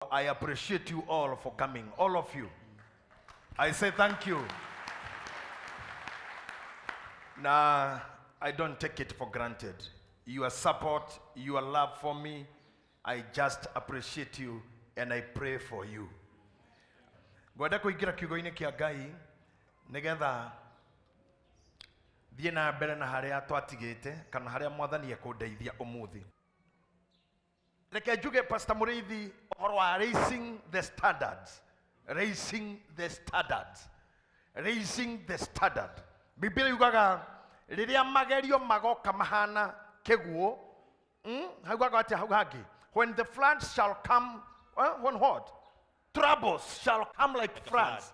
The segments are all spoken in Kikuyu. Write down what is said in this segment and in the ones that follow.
I appreciate you all for coming, all of you. I say thank you. Na I don't take it for granted. Your support, your love for me, I just appreciate you and I pray for you. Ngwenda kũingĩra kiugo-inĩ kĩa Ngai nĩgetha thiĩ na mbere na harĩa twatigĩte kana harĩa mwathani ekũndeithia ũmũthĩ. Reke njuge, Pastor Mũrĩithi, ũhoro wa raising the standards, raising the standards, raising the standard. Biblia yugaga rĩrĩa magerio magoka mahana kĩguũ, haugaga atĩa hau hangĩ? When the floods shall come, when what? Troubles shall come like floods,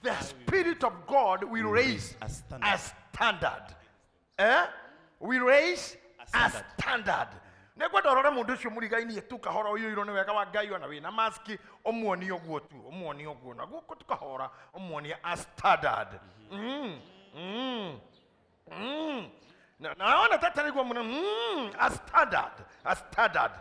the Spirit of God will raise a standard. A standard. Eh? We raise A a standard. Nĩngwenda ũrore mũndũ ũcio mũrigainie tu kahora ũiyũirwo nĩ wega wa Ngai, ona wĩna maski, ũmuonie ũguo tu, ũmuonie ũguo na guoko tu kahora, ũmuonie a standard. Na ona tatarĩguo mũno, a standard, a standard.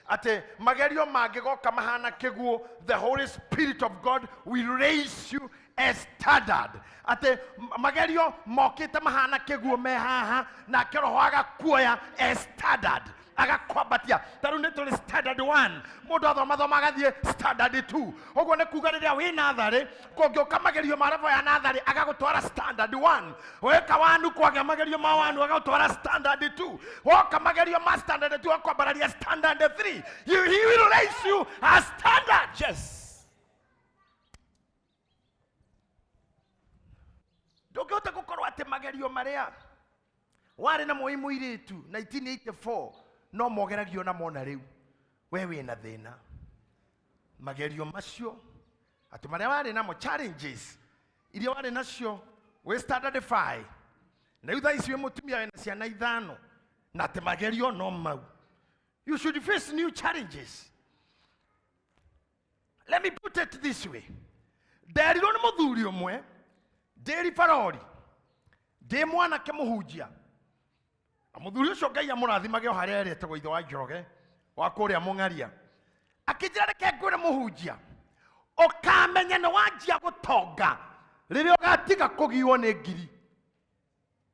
Atĩ magerio mangĩgoka mahana kĩguũ, the Holy Spirit of God will raise you a standard. Atĩ magerio mokĩte mahana kĩguũ me haha, nake Roho agakuoya a standard, agakwambatia. Ta rĩu nĩ tũrĩ standard 1, mũndũ athomathoma agathiĩ standard 2. Ũguo nĩ kuga rĩrĩa wĩ natharĩ kũngĩũka magerio ma level ya natharĩ, agagũtwara standard 1. Weka wanu kwagĩa magerio ma wanu, agagũtwara standard 2. Woka magerio ma standard 2, akwambararia standard 3. He will raise you a standard. Yes. Ndũngĩhota gũkorwo atĩ magerio marĩa warĩ namo wĩ mũirĩtu 1984 no mogeragio na mona rĩu we wĩna thĩna. Magerio macio atĩ marĩa warĩ namo, challenges iria warĩ nacio wĩ standard 5, na rĩu thaa ici wĩ mũtumia wĩna ciana ithano, na atĩ magerio no mau. You should face new challenges. Let me put it this way. Nderirwo nĩ mũthuri ũmwe ndĩ ribarori ndĩ mwanake mũhunjia, na mũthuri ũcio Ngai amũrathimage o harĩa erĩtagwo ithe wa Njoroge wa kũrĩa Mũng'aria, akĩnjĩra, "Reke ngwĩre mũhunjia, ũkamenya nĩ wanjia gũtonga rĩrĩa ũgatiga kũgiwo nĩ ngiri,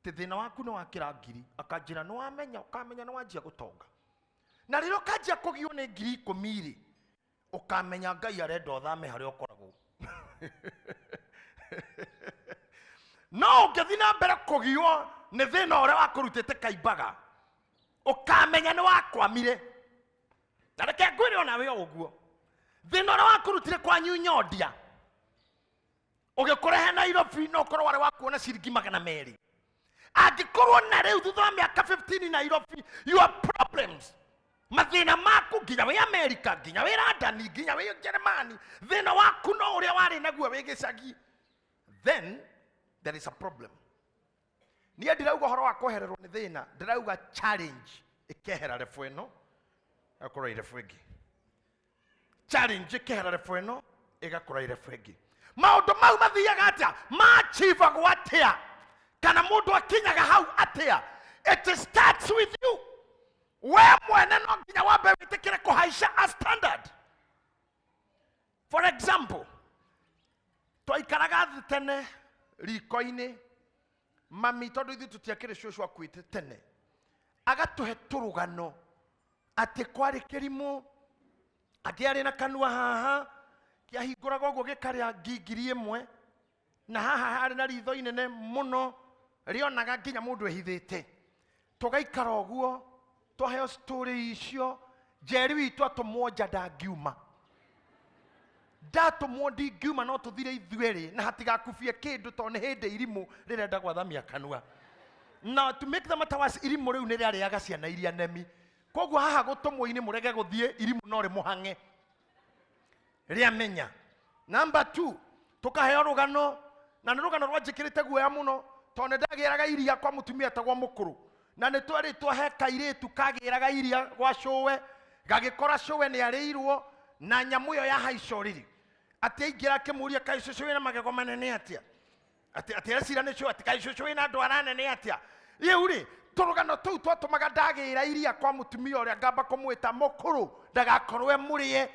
atĩ thĩna waku nĩ wakĩra ngiri." Akanjĩra, "Nĩ wamenya, ũkamenya nĩ wanjia gũtonga na rĩrĩa ũkanjia kũgiwo nĩ 10,000 rĩ, ũkamenya Ngai arenda ũthame harĩa ũkoragwo. No ũngĩthiĩ na mbere kũgiwo nĩ thĩna ũrĩa wakũrutĩte kaimbaga, ũkamenya nĩ wakwamire." Na reke ngwĩre onawe o ũguo, thĩna ũrĩa wakũrutire kwanyu nyondia ũgĩkũrehe Nairobi no ũkorwo warĩ wa kuona ciringi 200. Angĩkorwo na rĩu thutha wa mĩaka 15 Nairobi, your problems, mathĩna maku, nginya wĩ America, nginya wĩ London, nginya wĩ Jeremani, thĩna waku no ũrĩa warĩ naguo wĩ gĩcagi, then there is a problem. Niĩ ndirauga ũhoro wa kwehererwo nĩ thĩna, ndĩrauga challenge ĩkehera level ĩno ĩgakorwo ĩ level ĩngĩ, challenge ĩkehera level ĩno ĩgakũra ĩ level ĩngĩ. Maũndũ mau mathiaga atĩa? Machivagwo atĩa? Kana mũndũ akinyaga hau atĩa? It starts with you. We mwene no nginya wambe wĩtĩkĩre kũhaica a standard. For example, twaikaraga thĩ tene riko-inĩ, mami, tondũ ithuĩ tũtiakĩrĩ cũcũ akuĩte tene, agatũhe tũrũgano atĩ kwarĩ kĩrimũ akĩarĩ na kanua haha kĩahingũraga ũguo gĩkarĩa 1,000, na haha harĩ na ritho inene mũno rĩonaga nginya mũndũ ehithĩte. Tũgaikara ũguo twaheo story icio. Njeri witũ atũmwo nja ndangiuma, ndatũmwo ndingiuma, no tũthire ithuerĩ na hatigakubie kĩndũ, tondũ nĩ hĩndĩ irimũ rĩrenda gwathamia kanua. Na to make the matter worse, irimũ rĩu nĩ rĩarĩaga ciana iria nemi, koguo haha gũtũmwo-inĩ mũrege gũthiĩ, irimũ no rĩmũhang'e rĩamenya. Number 2, tukaheo rũgano, na nĩ rũgano rwanjĩkĩrĩte guoya mũno, tondũ nĩ ndagĩraga iria kwa mũtumia etagwo mũkũrũ, na nĩ twerĩtwo he kairĩtu kagĩraga iria gwa cũwe, gagĩkora cũwe nĩ arĩirwo na nyamũ ĩyo yahaica ũrĩrĩ. Atĩ aingĩra akĩmũria, "Kaĩ cũcũ wĩna magego manene atĩa?" Atĩ ecira nĩ cũwe, atĩ, "Kaĩ cũcũ wĩna ndwara nene atĩa?" Rĩu rĩ, tũrũgano tũu twatũmaga ndagĩra iria kwa mũtumia ũrĩa ngamba kũmwĩta mũkũrũ ndagakorwo e mũrĩe.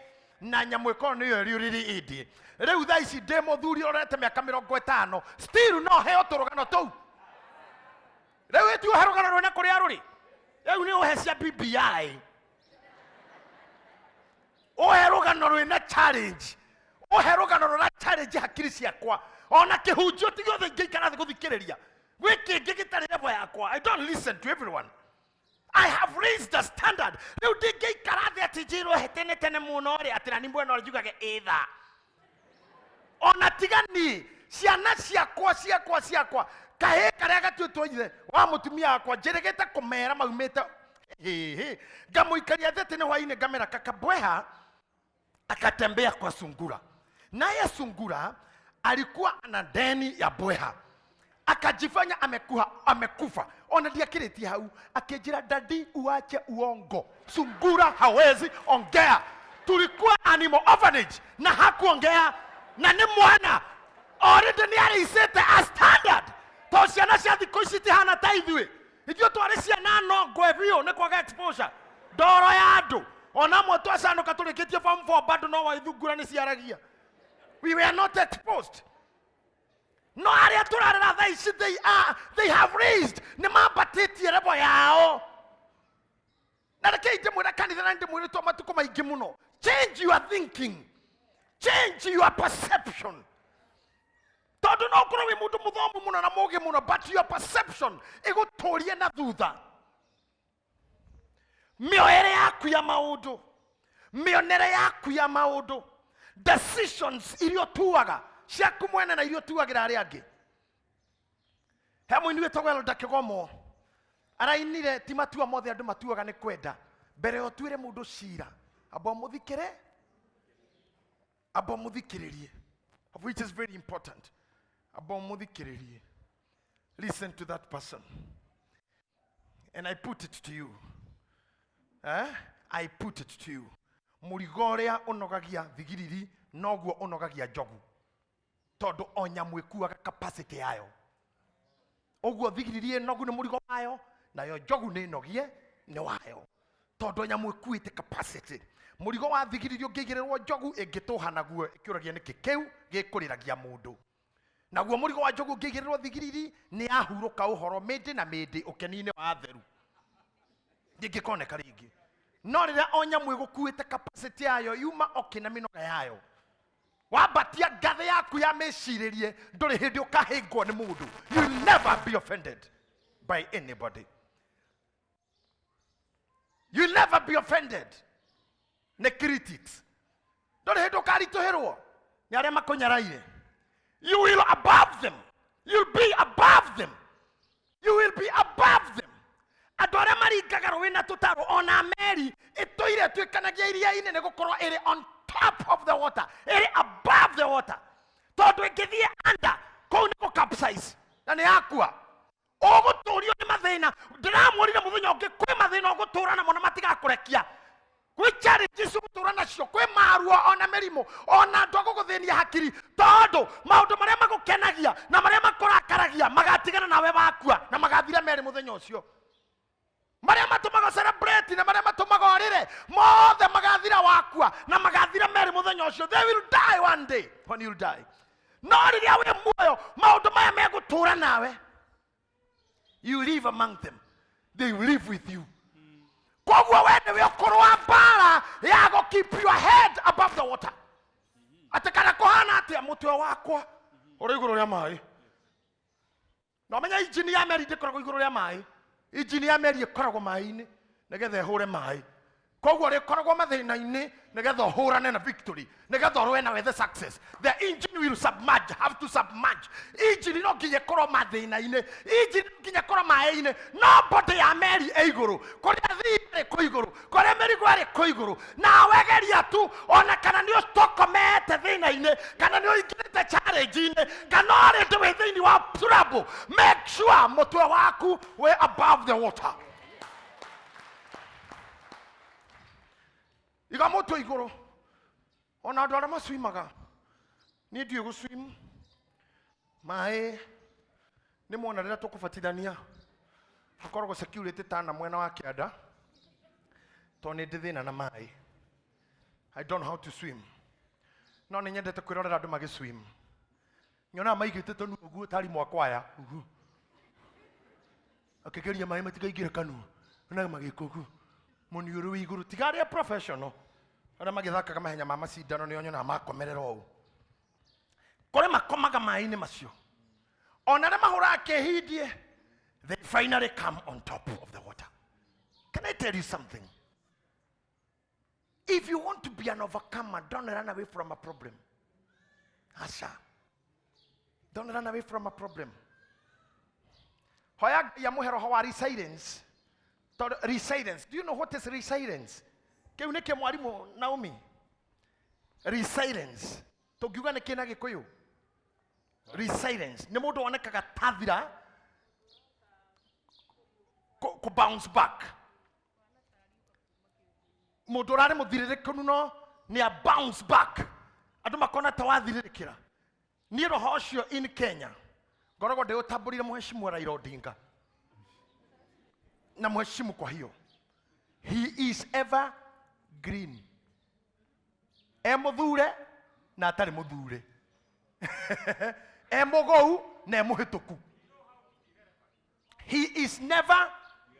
Na nyamũ ĩkorwo nĩyo ĩrĩ ũrĩrĩ ĩndĩ rĩu thaa ici ndĩ mũthuri ũrorete mĩaka 50, still no heo tũrũgano tũu. Rĩu ĩtuohe rũgano rwĩna kũrĩa rũrĩ rĩu nĩ ũhe cia BBI, ũhe rũgano rwĩna challenge, ũhe rũgano rũra challenge hakiri ciakwa. Ona kĩhunjio ti gĩothe ingĩikara thĩ gũthikĩrĩria, gwĩ kĩngĩ gĩtarĩ level yakwa. I don't listen to everyone. I have raised the standard. Rĩu ndingĩikara thĩ atĩ njĩrwo he tene tene mũno rĩ atĩ nani mwena ũrĩa njugage ĩtha. Ona tiga niĩ, ciana ciakwa ciakwa ciakwa, kahĩĩ karĩa gatuĩtwo ithe wa mũtumia wakwa, njĩrĩgĩte kũmera maumĩte hĩhĩ, ngamũikaria thĩ atĩ nĩ hwainĩ, ngamera kakabweha akatembea kwa sungura, naye sungura alikuwa ana deni ya bweha, akajifanya amekuha, amekufa. Ona ndiakĩrĩtie hau, akĩnjĩra, "Daddy, uache uongo, sungura hawezi ongea." Tulikuwa animal orphanage na hakuongea na nĩ mwana already nĩ arĩicĩte a standard, to ciana cia thikũ ici itihana ta ithuĩ. Ithuĩ twarĩ ciana nongwe biũ nĩ kwaga exposure, ndoro ya andũ. Ona amwe twacanũka tũrĩkĩtie form 4 bado no waithungura nĩ ciaragia. We were not exposed. No arĩa tũrarera thaa ici, they have raised, nĩ mambatĩtie level yao. Na rekei ndĩmwĩre kanitha, na ndĩmwĩrĩtwo matukũ maingĩ mũno, change your thinking, change your perception, tondũ no ũkorwo wĩ mũndũ mũthomu mũno na mũgĩ mũno, but your perception ĩgũtũrie na thutha. Mĩoere yaku ya maũndũ, mĩonere yaku ya maũndũ, decisions iria ũtuaga ciaku mwene na iria ũtuagĩra arĩa angĩ. He mũini wĩtagwo Elda Kĩgomo arainire, ti matua mothe andũ matuaga nĩ kwenda. Mbere ya ũtuĩre mũndũ cira, amba ũmũthikĩre, amba ũmũthikĩrĩrie, of which is very important. Amba ũmũthikĩrĩrie, listen to that person. And I put it to you, eh? I put it to you, mũrigo ũrĩa ũnogagia thigiriri noguo ũnogagia njogu, tondũ o nyamũ ĩkuaga capacity yayo. Ũguo thigiriri ĩnogu nĩ mũrigo wayo, nayo njogu nĩ nogie nĩ wayo, tondũ nyamũ ĩkuĩte capacity. Mũrigo wa thigiriri ũngĩigĩrĩrwo njogu, ĩngĩtũha naguo ĩkĩũragia nĩkĩ kĩu gĩkũrĩragia mũndũ. Naguo mũrigo wa njogu ũngĩigĩrĩrwo thigiriri, nĩ yahurũka ũhoro mĩndĩ na mĩndĩ ũkeni-inĩ wa theru, ndĩngĩkoneka rĩngĩ. No rĩrĩa o nyamũ ĩgũkuĩte capacity yayo, yuma okĩ na mĩnoga yayo. Wambatia ngathĩ yaku ya mĩcirĩrie, ndũrĩ hĩndĩ ũkahĩngwo nĩ mũndũ. You will never be offended by anybody. You will never be offended nĩ critics. Ndũrĩ hĩndĩ ũkaritũhĩrwo nĩ arĩa makũnyaraire. You will above them, you'll be above them, you will be above them. Andũ arĩa maringaga rũĩ na tũtarũ, ona meri ĩtũire ĩtuĩkanagia iria-inĩ, nĩ gũkorwo ĩrĩ on top of the water, ĩrĩ above the water, tondũ ĩngĩthiĩ under kũu nĩ gũ capsize na nĩ yakua. Ũgũtũrio nĩ mathĩna. Ndĩramwĩrire mũthenya ũngĩ, kwĩ mathĩna ũgũtũra namo na matigakũrekia, kwĩ challenges ũgũtũra nacio, kwĩ maruo, ona mĩrimũ, ona andũ a gũgũthĩnia hakiri, tondũ maũndũ marĩa magũkenagia na marĩa makũrakaragia magatigana nawe wakua na magathira merĩ mũthenya ũcio. Marĩa matũmaga celebrate na marĩa matũmaga ũrĩre, mothe magathira wakua na magathira merĩ mũthenya ũcio. They will die one day when you die. No rĩrĩa wĩ muoyo, maũndũ maya megũtũra nawe. You live among them, they will live with you. Koguo we nĩwe ũkũrũa mbara ya go keep your head above the water, atĩ kana kũhana atĩa, mũtwe wakwa ũrĩ igũrũ rĩa maĩ. Na ũmenye injini ya meri ndĩkoragwo igũrũ rĩa maĩ, injini ya meri ĩkoragwo maĩ-inĩ nĩgetha ĩhũre maĩ. Koguo rĩkoragwo mathĩna-inĩ nĩgetha ũhũrane na victory, nĩgetha ũrũe na wethe success. The engine will submerge, have to submerge. Engine no nginya ĩkorwo mathĩna-inĩ, engine no nginya ĩkorwo maĩ-inĩ. No body ya meri ĩ igũrũ, kũrĩa thii ĩrĩ kũ igũrũ, kũrĩa mĩrigo ĩrĩ kũ igũrũ. Nawe geria tu, ona kana nĩ ũtokomete thĩna-inĩ, kana nĩ ũingĩrĩte challenge-inĩ, kana already wĩ thĩinĩ wa trouble, make sure mũtwe waku wĩ above the water. Iga mũtwe igũrũ. Ona andũ arĩa maswimaga, niĩ ndiũĩ gũswim. Maĩ nĩ mona rĩrĩa tũkũbatithania, hakoragwo security tana mwena wa kĩanda, tondũ nĩ ndĩ thĩna na maĩ. I don't know how to swim, no nĩ nyendete kwĩrorera andũ magĩswim. Nyonaga maigĩte tũnua ũguo tarĩ mwakwaya ũguo, akĩgeria maĩ matikaingĩre kanua, onaga magĩka ũguo mũniũrũ wĩ igũrũ, tiga arĩa professional arĩa magĩthakaga mahenya ma macindano, nĩo nyonaga makomerera ũũ. Kũrĩ makomaga maĩ-inĩ macio, ona arĩa mahũraga kĩhindie, they finally come on top of the water. Can I tell you something? If you want to be an overcomer, don't run away from a problem. Aca, don't run away from a problem. Hoya Ngai amũhe roho wa resilience. Tondũ resilience, do you know what is resilience? Kĩu nĩkĩ, mwarimũ Naomi? Resilience tũngiuga nĩ kĩ na Gĩkũyũ? Resilience nĩ mũndũ wonekaga tathira kũ bounce back, mũndũ ũrarĩ mũthirĩrĩkanu no nĩ a bounce back, andũ makona ta wathirĩrĩkĩra. Niĩ roho ũcio in Kenya ngoragwo ndĩũtambũrire Mheshimiwa Raila Odinga na mheshimu. Kwa hiyo he is ever green, e mũthure na atarĩ mũthure, e mũgũu na e mũhĩtũku, he is never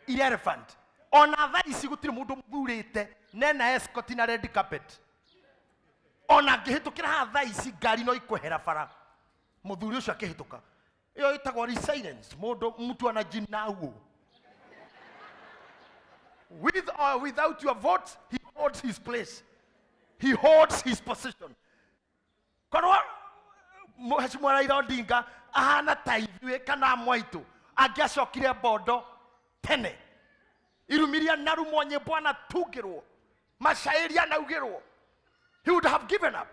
irrelevant. Ona thaa ici gũtirĩ mũndũ mũthurĩte nena escort na red carpet. Ona angĩhĩtũkĩra haha thaa ici, ngari no ikwehera bara mũthuri ũcio akĩhĩtũka. Ĩyo ĩtagwo resilience. Mũndũ mtu anajinauo, with or without your vote, he holds his place, he holds his position. Korwo Mheshimiwa Raila Odinga ahana ta ithuĩ kana mwaitũ, angĩacokire Bondo tene, irumiria narumwo, nyĩmbo anatungĩrwo, macaĩri anaugĩrwo, he would have given up.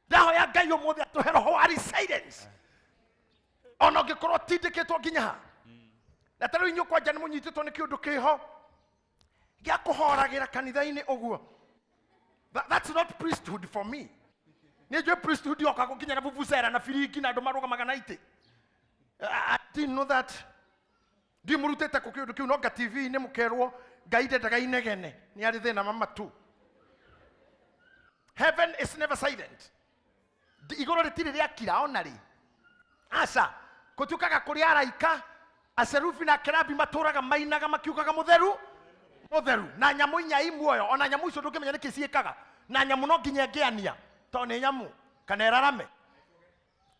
Ndahoya Ngai ũmũthĩ atũhe roho wa resilience, ona ũngĩkorwo tindĩkĩtwo nginya ha. Na ta rĩu inyuĩ kwanja nĩ mũnyitĩtwo nĩ kĩũndũ kĩho gĩa kũhoragĩra kanitha-inĩ ũguo. That's not priesthood for me. Nĩ njũĩ priesthood yoka gũkinya na vuvuzela na biringi na andũ marũgamaga na itĩ. I didn't know that. Ndimũrutĩte kũ kĩũndũ kĩu, no nga TV-inĩ mũkerwo Ngai ndendaga inegene, nĩ arĩ thĩna wa matu. Heaven is never silent. Igũrũ rĩtirĩ rĩakira ona rĩ. Aca, gũtuĩkaga kũrĩ araika aserubi na kerabi matũraga mainaga makiugaga mũtheru mũtheru, na nyamũ inya i muoyo. Ona nyamũ icio ndũngĩmenya nĩkĩ ciĩkaga, na nyamũ no nginya ĩngĩania tondũ nĩ nyamũ, kana ĩrarame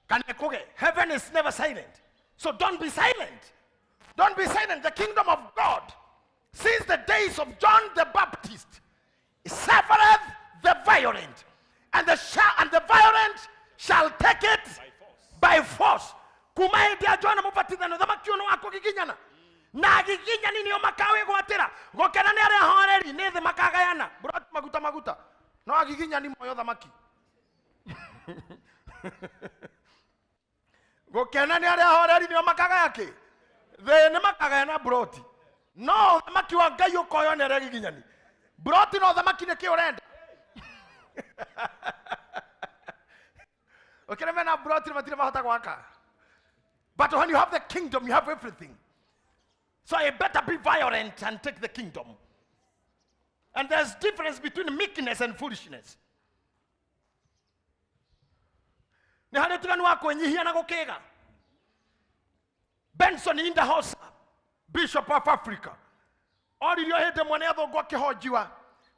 kana ĩkũge. Heaven is never silent, so don't be silent, don't be silent. The kingdom of God since the days of John the Baptist suffereth the violent, and the violent shall take it by force. Kuma hĩndĩ ya Johana Mũbatithano, thamaki ũyũ nĩ wa kũgiginyana na agiginyani nĩo makawĩgwatĩra. Gũkena nĩ arĩa ahoreri, nĩ thĩ makagayana. Brot maguta maguta, no agiginyani moyo thamaki. Gũkena nĩ arĩa ahoreri, nĩo makagaya kĩ? Thĩ nĩ makagayana broti, no ũthamaki wa Ngai ũkoywo nĩ arĩa agiginyani. Broti no thamaki nĩ kĩ ũrenda? Ũkĩrĩ mena broti matirĩ mahota gwaka. But when you have the kingdom, you have everything. So you better be violent and take the kingdom. And there's difference between meekness and foolishness. Nĩ harĩ ũtiganu wa kwĩnyihia na gũkĩga. Benson Idahosa, Bishop of Africa, oririo hĩndĩ ĩmwe nĩ athũngũ akĩhonjiwa,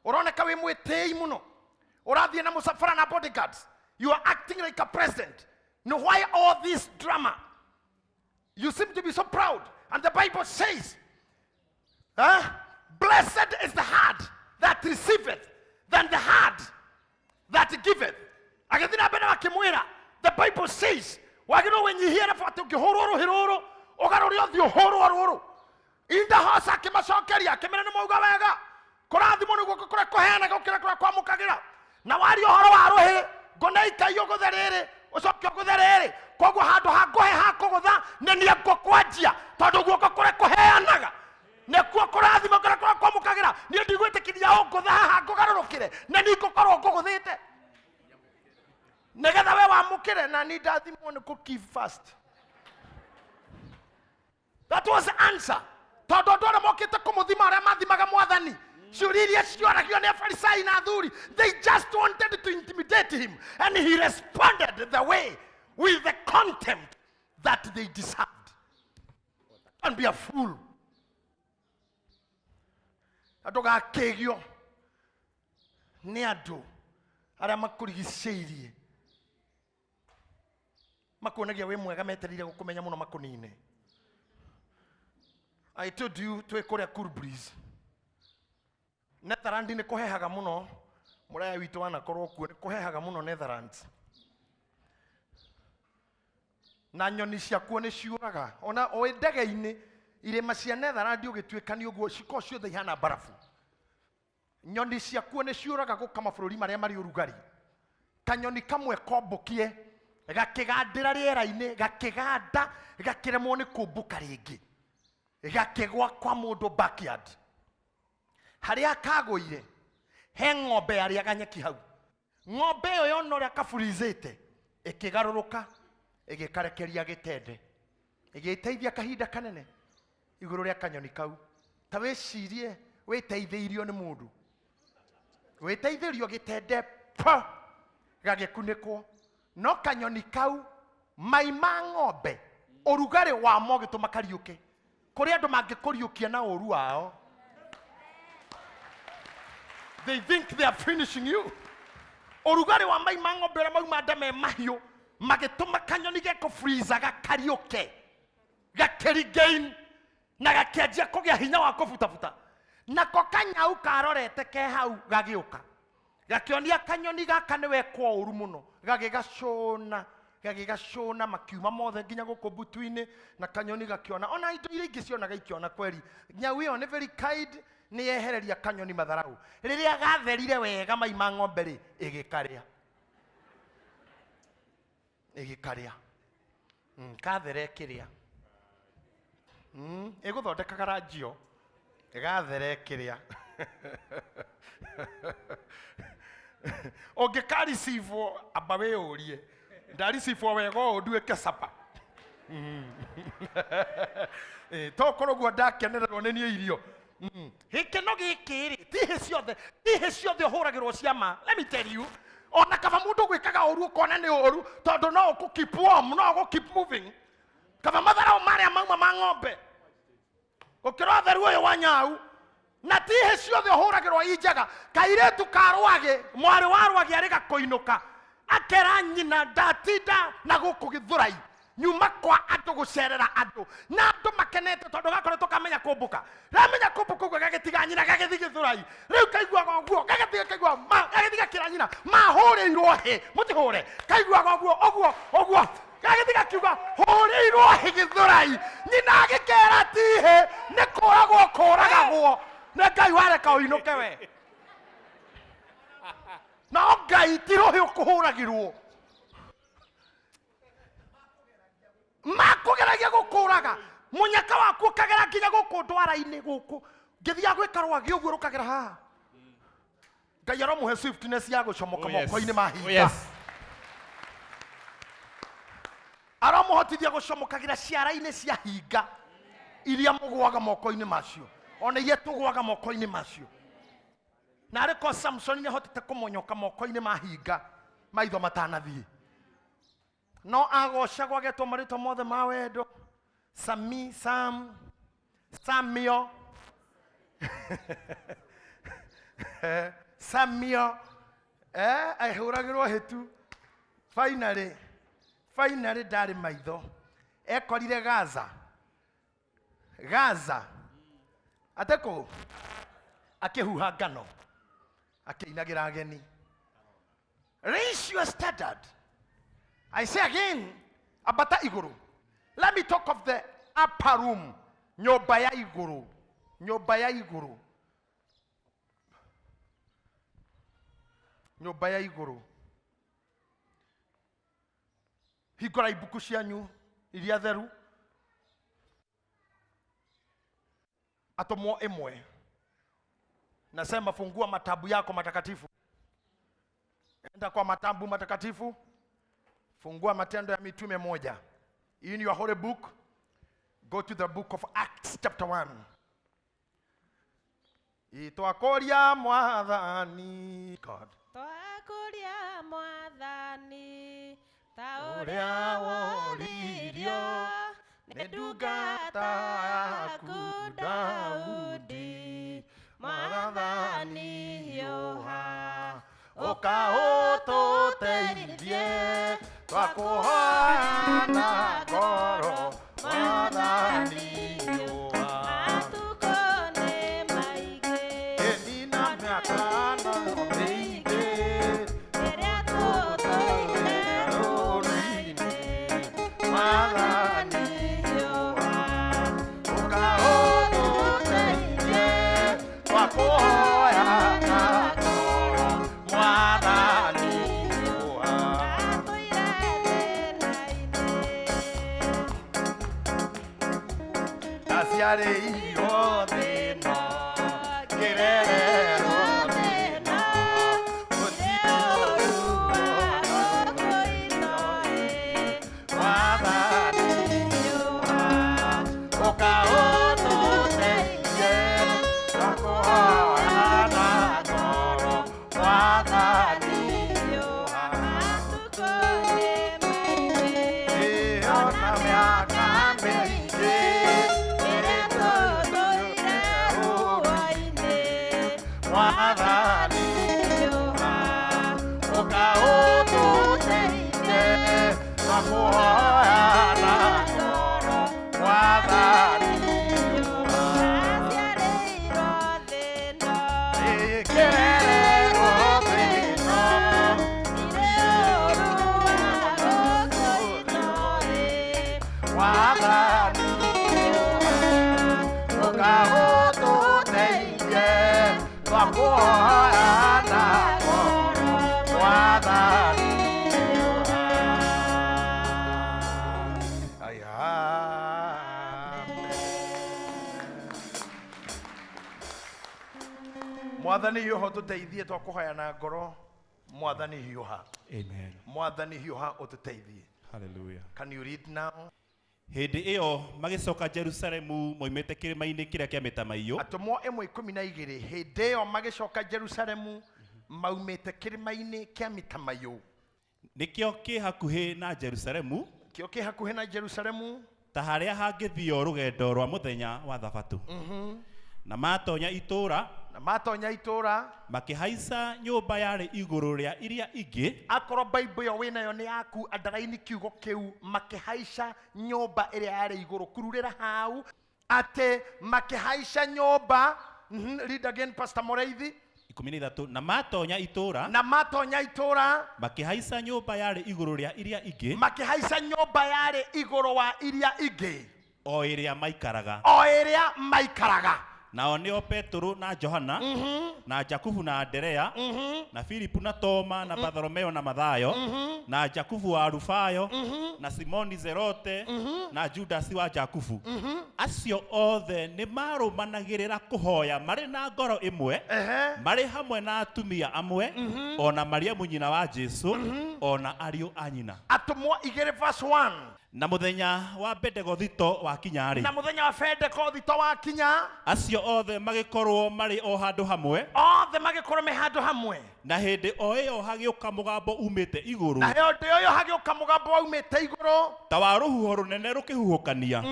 "Ũroneka wĩ mwĩtĩi mũno, ũrathiĩ na mũcabara na bodyguards, you are acting like a president. No, why all this drama? You seem to be so proud, and the Bible says, huh? Blessed is the heart that receiveth than the heart that giveth." Agĩthiĩ na mbere akĩmwĩra, "The Bible says wagĩrĩirwo wĩnyihie arabu atĩ ũngĩhũrwo rũhĩ rũrũ, ũgarũre ũthiũ ũhũrwo rũrũ." Idahosa akĩmacokeria akĩmera, "Nĩ mwauga wega, kũrathimwo nĩ guoko kũrĩa kũheanaga gũkĩra kũrĩa kwamũkagĩra. Na waria ũhoro wa rũhĩ, ngũne ikai ũgũthe rĩrĩ, ũcoke ũgũthe rĩrĩ. Koguo handũ ha ngũhe ha kũgũtha, nĩ niĩ ngũkwanjia, tondũ guoko kũrĩa kũheanaga nĩkuo kũrathimwo kũrĩa kũrĩa kwamũkagĩra. Niĩ ndigwĩtĩkithia ũngũtha haha ngũgarũrũkĩre, na niĩ ngũkorwo ngũgũthĩte nĩgetha we wamũkĩre, na niĩ ndathimwo nĩ kũ give first." That was the answer, tondũ andũ arĩa mokĩte kũmũthima, arĩa mathimaga Mwathani, Ciũria iria cioragio nĩ Afarisai na athuri, they just wanted to intimidate him, and he responded the way with the contempt that they deserved. Don't be a fool. Ndũgakĩgio nĩ andũ arĩa makũrigicĩirie, makuonagia wĩ mwega, metereire gũkũmenya mũno makũnine. I told you twĩ kũrĩa Cool Breeze, Netherland, nĩ kũhehaga mũno. Mũraya witũ wanakorwo kuo, nĩ kũhehaga mũno Netherlands, na nyoni ciakuo nĩ ciũraga ona o ndege-inĩ. Irĩma cia Netherland ũgĩtuĩkania ũguo, cikoragwo ciothe ihana mbarabu. Nyoni ciakuo nĩ ciũraga gũka mabũrũri marĩa marĩ ũrugarĩ. Kanyoni kamwe kombũkie, gakĩgandĩra rĩera-inĩ, gakĩganda, gakĩremwo nĩ kũmbũka rĩngĩ, gakĩgwa kwa mũndũ backyard. Harĩa kagũire he ng'ombe yarĩaga nyeki hau. Ng'ombe ĩyo yona ũrĩa kaburizĩte, ĩkĩgarũrũka, ĩgĩkarekeria gĩtende, ĩgĩteithia kahinda kanene igũrũ rĩa kanyoni kau. Ta wĩcirie wĩteithĩirio nĩ mũndũ, wĩteithĩrio gĩtende pa gagĩkunĩkwo, no kanyoni kau, mai ma ng'ombe, ũrugarĩ wamo ũgĩtũma kariũke. Kũrĩ andũ mangĩkũriũkia na ũru wao. They think they are finishing you. Ũrugarĩ wa mai ma ng'ombe ũrĩa mauma nda me mahiũ magĩtũma kanyoni geko freezer gakariũke, gakĩregain na gakĩanjia kũgĩa hinya wa kũbutabuta. Nako kanyau karorete ke hau gagĩũka, gakĩonia kanyoni gaka nĩ wekwo ũru mũno, gagĩgacũna, gagĩgacũna, makiuma mothe nginya gũkũ mbutu-inĩ. Na kanyoni gakĩona ona indo iria ingĩ cionaga ikĩona kweri nyau ĩyo nĩ very kind, nĩ yehereria kanyoni matharau. Rĩrĩa gatherire wega mai ma ng'ombe rĩ, ĩgĩkarĩa, ĩgĩkarĩa. Kathere ĩkĩrĩa. Ĩgũthondekaga ranjio ĩgathere ĩkĩrĩa. Ũngĩkareceive, amba wĩyũrie, ndareceive wega ũũ nduĩke sapa? Tokorwo ũguo ndakenererwo nĩ niĩ irio. Gĩkeno gĩkĩ rĩ, ti hĩ ciothe, ti hĩ ciothe ũhũragĩrwo ciama. Let me tell you, ona kaba mũndũ gwĩkaga ũru ũkona nĩ ũru, tondũ no ũkũ keep warm, no ũgũ keep moving. Kaba matharau marĩa mauma ma ng'ombe gũkĩra ũtheru ũyũ wa nyau. Na ti hĩ ciothe ũhũragĩrwo i njega. Kairĩtu ka rwagĩ, mwarĩ wa rwagĩ, arĩ gakũinũka, akera nyina, "Ndatinda na gũkũ gĩthũrai, nyuma kwa andũ gũcerera andũ na andũ makenete," tondũ gakoretwo kamenya kũmbũka. Ramenya kũmbũka ũguo, gagĩtiga nyina, gagĩthiĩ gĩthũrai. Rĩu kaiguaga ũguo, gagĩthiĩ kaigua ma, gagĩthiĩ gakĩra nyina, "Mahũrĩirwo hĩ, mũtihũre." Kaiguaga ũguo ũguo ũguo, gagĩthiĩ gakiuga, "Hũrĩirwo hĩ gĩthũrai." Nyina agĩkera, "Ti hĩ, nĩ kũragwo kũragagwo nĩ Ngai wareka ũinũke we." No Ngai ti rũhĩ ũkũhũragĩrwo, makũgeragia gũkũraga. Mũnyaka waku ũkagera nginya gũkũ ndwara-inĩ gũkũ, ngĩthiaga gwĩka rwagĩ ũguo, rũkagera haha. Ngai aromũhe swiftness ya gũcomoka Oh, yes. moko-inĩ ma Oh, hinga. Aromũhotithia gũcomokagĩra ciara-inĩ cia hinga iria mũgũaga moko-inĩ macio, ona iria tũgũaga moko-inĩ macio. Na arĩ ko Samson nĩ ahotete kũmonyoka moko-inĩ ma hinga maitho matanathiĩ, no agocagwo, agetwo marĩtwa mothe ma wendo, Sami, Sam, Samio, Samio, ahũragĩrwo hĩtu. Finally, finally ndarĩ maitho, ekorire Gaza. Gaza atekũ akĩhuha ngano, akĩinagĩra ageni. Raise your standard. I say again, ambata igũrũ. Let me talk of the upper room, nyũmba ya igũrũ, nyũmba ya igũrũ, nyũmba ya igũrũ. Hingũra ibuku cianyu iria theru, Atũmwo 1. Nasema fungua matabu yako matakatifu, enda kwa matabu matakatifu, fungua Matendo ya Mitume 1. In your holy book, go to the book of Acts chapter 1. Twakũria Mwathani. God. Twakũria Mwathani ta Ũrĩa ũrĩa woririo woririo nĩ nĩ ndungata ndungata yaku yaku Daudi, Daudi, Mwathani hiũha ũka ũtũteithie, twakũhoya na ngoro, Mwathani hiũha. Matukũ nĩ maingĩ Ĩni na mĩaka nayo mĩingĩ, ĩrĩa tũtũire rũrĩrĩ-inĩ, Mwathani hiũha ũka ũtũteithie, twakũhoya na ngoro, Mwathani hiũha. Atũire thĩna-inĩ Ndaciarĩirwo thĩna, ngĩrererwo thĩna, gũtirĩ ũru Mwathani ũka ũtũteithie, twakũhoya na ngoro, Mwathani hiũha. Ĩyo na mĩaka mĩingĩ, ĩrĩa tũtũire Mwathani ũka ũtũteithie, twakũhoya na ngoro, Mwathani hiũha. Ngĩrererwo thĩna, Mwathani ũka ũtũteithie, twakũhoya na ngoro, Mwathani hiũha. Aya, amen. Mwathani hiũha ũtũteithie, twakũhoya na ngoro, Mwathani hiũha. Amen. Mwathani hiũha ũtũteithie. Hallelujah. Can you read now? Hĩndĩ ĩyo magĩcoka Jerusalemu moimĩte kĩrĩma-inĩ kĩrĩa kĩa mĩtamaiyũ Atũmwo 1:12 hĩndĩ ĩyo magĩcoka Jerusalemu maumĩte kĩrĩma-inĩ kĩa mĩtamaiyũ, nĩkĩo kĩ hakuhĩ na Jerusalemu, kĩo kĩ hakuhĩ na Jerusalemu, ta harĩa hangĩthio rũgendo rwa mũthenya wa thabatũ. Na matonya itũũra, na matonya itũũra, makĩhaica nyũmba yarĩ igũrũ rĩa iria ingĩ, akorwo Bible ĩyo wĩnayo nĩ yaku, andaraini kiugo kĩu, makĩhaica nyũmba ĩrĩa yarĩ igũrũ, kururĩra hau atĩ makĩhaica nyũmba. Read again, Pastor Mũraithi. 13, na matonya itũũra, Na matonya itũũra, makĩhaica nyũmba yarĩ igũrũ rĩa iria ingĩ, makĩhaica nyũmba yarĩ igũrũ wa iria ingĩ, o ĩrĩa maikaraga. O ĩrĩa maikaraga. Nao nĩo Petũrũ na Johana, na Jakubu na Anderea, na Filipu na Toma, na Bartholomeo na Mathayo, na Jakubu wa Alufayo, na Simoni Zerote, na Judasi wa Jakubu. Acio othe nĩ marũmanagĩrĩra kũhoya marĩ na ngoro ĩmwe, marĩ hamwe na atumia amwe, o na Mariamu nyina wa Jesu, o na ariũ a nyina. Atũmwo 2 verse 1. Na mũthenya wa Bendegothito wakinya-rĩ, Na mũthenya wa Bendegothito wakinya, acio othe magĩkorwo marĩ o handũ hamwe, othe magĩkorwo me handũ hamwe. Na hĩndĩ o ĩyo hagĩũka mũgambo umĩte igũrũ, Na hĩndĩ ĩyo hagĩũka mũgambo waumĩte igũrũ, ta wa rũhuho rũnene rũkĩhuhũkania,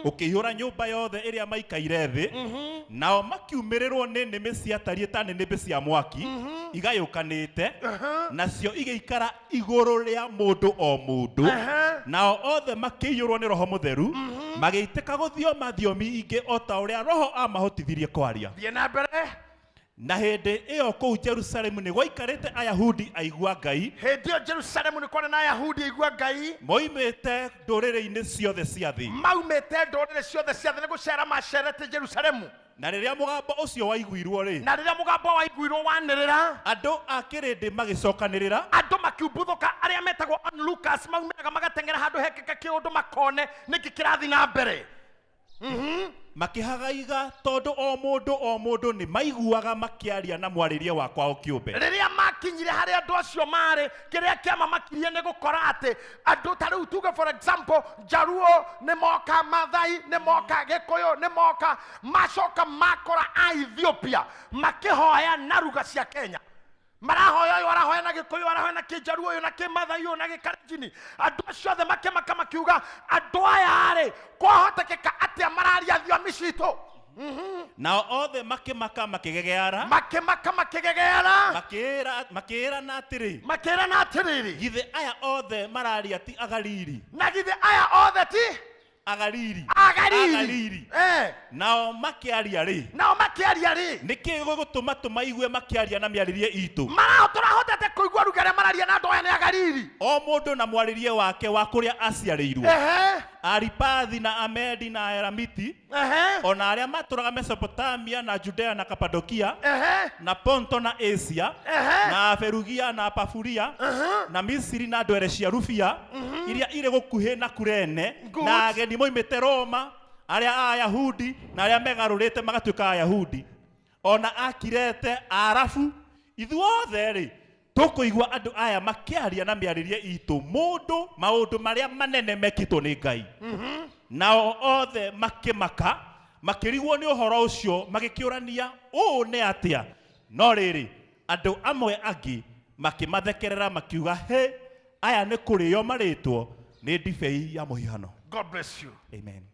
ũkĩihũra nyũmba yothe ĩrĩa maikaire thĩ. Nao makiumĩrĩrwo nĩ nĩmĩ ciatariĩ ta nĩnĩmbĩ cia mwaki igayũkanĩte, nacio igĩikara igũrũ rĩa mũndũ o mũndũ. Nao othe makĩiyũrwo nĩ Roho Mũtheru, magĩitĩka gũthioma thiomi ingĩ o ta ũrĩa Roho amahotithirie kwaria. Thiĩ na mbere. Na hĩndĩ ĩyo kũu Jerusalemu nĩ gwaikarĩte Ayahudi aigua Ngai, Hĩndĩ ĩyo Jerusalemu nĩ kwarĩ na Ayahudi aigua Ngai, moimĩte ndũrĩrĩ-inĩ ciothe cia thĩ. Maumĩte ndũrĩrĩ ciothe cia thĩ, nĩ gũcera macerete Jerusalemu. Na rĩrĩa mũgambo ũcio waiguirwo rĩ, Na rĩrĩa mũgambo waiguirwo wanĩrĩra, andũ a kĩrĩndĩ magĩcokanĩrĩra, andũ makiumbuthũka, arĩa metagwo onlookers, maumĩraga magateng'era handũ hekĩka kĩũndũ, makone nĩkĩ kĩrathiĩ na mbere. Makĩhagaiga tondũ o mũndũ o mũndũ nĩ maiguaga makĩaria na mwarĩrie wa kwao kĩũmbe. Rĩrĩa Makinyire harĩa andũ acio marĩ, kĩrĩa kĩamamakirie nĩ gũkora atĩ andũ ta rĩu tuge for example Jaruo nĩ moka, Mathai nĩ moka, Gĩkũyũ nĩ moka, macoka makora a Ethiopia makĩhoya na ruga cia Kenya. Marahoya ũyũ arahoya na Gĩkũyũ, arahoya na Kĩnjaruo, ũyũ na Kĩmathai, ũyũ na Gĩkalenjini. Andũ acio othe makĩmaka makiuga andũ aya rĩ kwahotekeka atĩa mararia thiomi citũ? Nao othe makĩmaka makĩgegeara, Makĩmaka makĩgegeara, makĩĩrana atĩrĩ, makĩrana atĩrĩrĩ, githĩ aya othe mararia ti Agalili? Na githĩ aya othe ti Agalili. Agalili? Agalili. Nao makĩaria rĩ, Nao makĩaria rĩ, nĩkĩ gĩgũtũma tũmaigue makĩaria na mĩarĩrie itũ? Marao tũrahotete kũigua ruga ĩrĩa mararia na andũ aya nĩ Agalili. O mũndũ na mwarĩrie wake wa kũrĩa aciarĩirwo. Aripathi na Amedi na Elamiti, ona arĩa matũraga Mesopotamia na Judea na Kapadokia, na Ponto na Asia, na Ferugia na Pafuria, na Misiri na ndwere cia Rubia iria irĩ gũkuhĩ na Kurene, na ageni moimĩte Roma, arĩa a Ayahudi na arĩa megarũrĩte magatuĩka Ayahudi, ona Akirete, Arabu, ithuothe rĩ tũkũigua andũ aya makĩaria na mĩarĩrie itũ mũndũ maũndũ marĩa manene mekĩtwo nĩ Ngai. Nao othe makĩmaka makĩrigwo nĩ ũhoro ũcio, magĩkĩũrania ũũ nĩ atĩa. No rĩrĩ, andũ amwe angĩ makĩmathekerera makiuga, he, aya nĩ kũrĩo marĩtwo nĩ ndibei ya mũhihano. God bless you. Amen.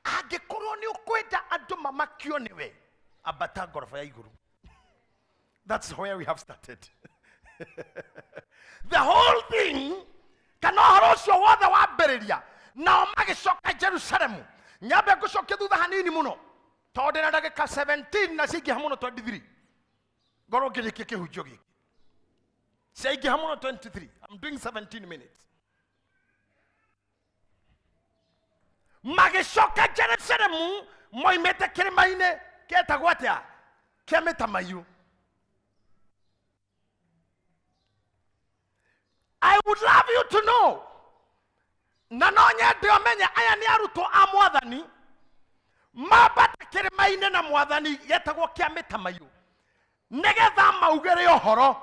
Angĩkorwo nĩ ũkwenda andũ mamakio nĩwe, ambata ngoroba ya igũrũ. That's where we have started. The whole thing, kana ũhoro ũcio wothe wambĩrĩria, nao magĩcoka Jerusalemu. Nyambe ngũcokie thutha hanini mũno, tondũ ndĩna ndagĩka 17 na ciaingĩha mũno 23. Ngorwo ngĩrĩkia kĩhunjio gĩkĩ. Ciaingĩha mũno 23. I'm doing 17 minutes. Magĩcoka Jerusalemu moimĩte kĩrĩma-inĩ kĩetagwo atĩa? Kĩa mĩtamaiyũ. I would love you to know, na no nyende ũmenye aya nĩ arutwo a mwathani mambata kĩrĩma-inĩ na mwathani gĩetagwo kĩa mĩtamaiyũ nĩgetha maugĩre ũhoro.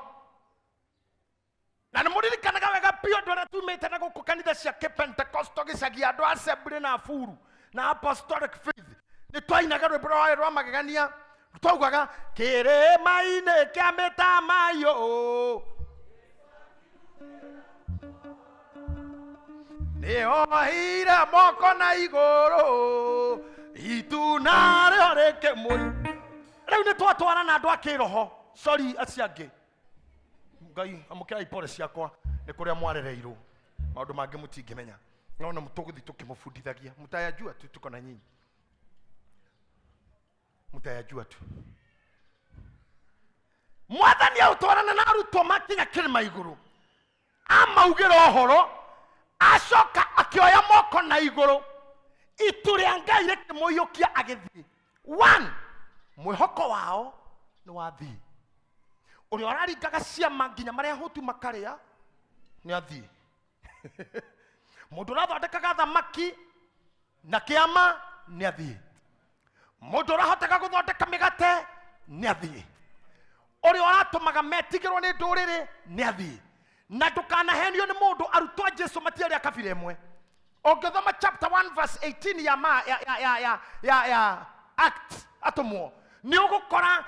Na nĩ mũririkanaga wega biũ andũ arĩa tumĩte na gũkũ kanitha cia kĩpentekosto gĩcagi, andũ a Assembly na Aburu na Apostolic Faith, nĩ twainaga rwĩmbo rwarĩ rwa magegania, twaugaga kĩrĩma-inĩ kĩa mĩtamaiyũ nĩohire moko na igũrũ itu narĩo rĩkĩmũi. Rĩu nĩ twatwara na andũ a kĩroho, sorry acio angĩ, Ngai amũkĩrai pole ciakwa nĩ kũrĩa mwarereirwo, maũndũ mangĩ mũtingĩmenya, no na tũgũthiĩ tũkĩmũbundithagia, mtayajua tu, tuko na nyinyi, mtayajua tu. Mwathani aũtwarana na arutwo makinya kĩrĩma igũrũ, amaugĩra ũhoro, acoka akĩoya moko na igũrũ, itu rĩa Ngai rĩkĩmũiyũkia agĩthiĩ. One, mwĩhoko wao nĩ wathiĩ. Ũrĩa ũraringaga ciama nginya marĩa ahũtu makarĩa nĩ athiĩ. Mũndũ ũrathondekaga thamaki na kĩama nĩ athiĩ. Mũndũ ũrahotaga gũthondeka mĩgate nĩ athiĩ. Ũrĩa ũratũmaga metigĩrwo nĩ ndũrĩrĩ nĩ athiĩ. Na ndũkanahenio nĩ mũndũ, arutwo a Jesu matiarĩ a kabira ĩmwe. Ũngĩthoma chapter 1 verse 18 ya ma, ya, ya, ya, ya, ya, ya Acts atũmwo, nĩ ũgũkora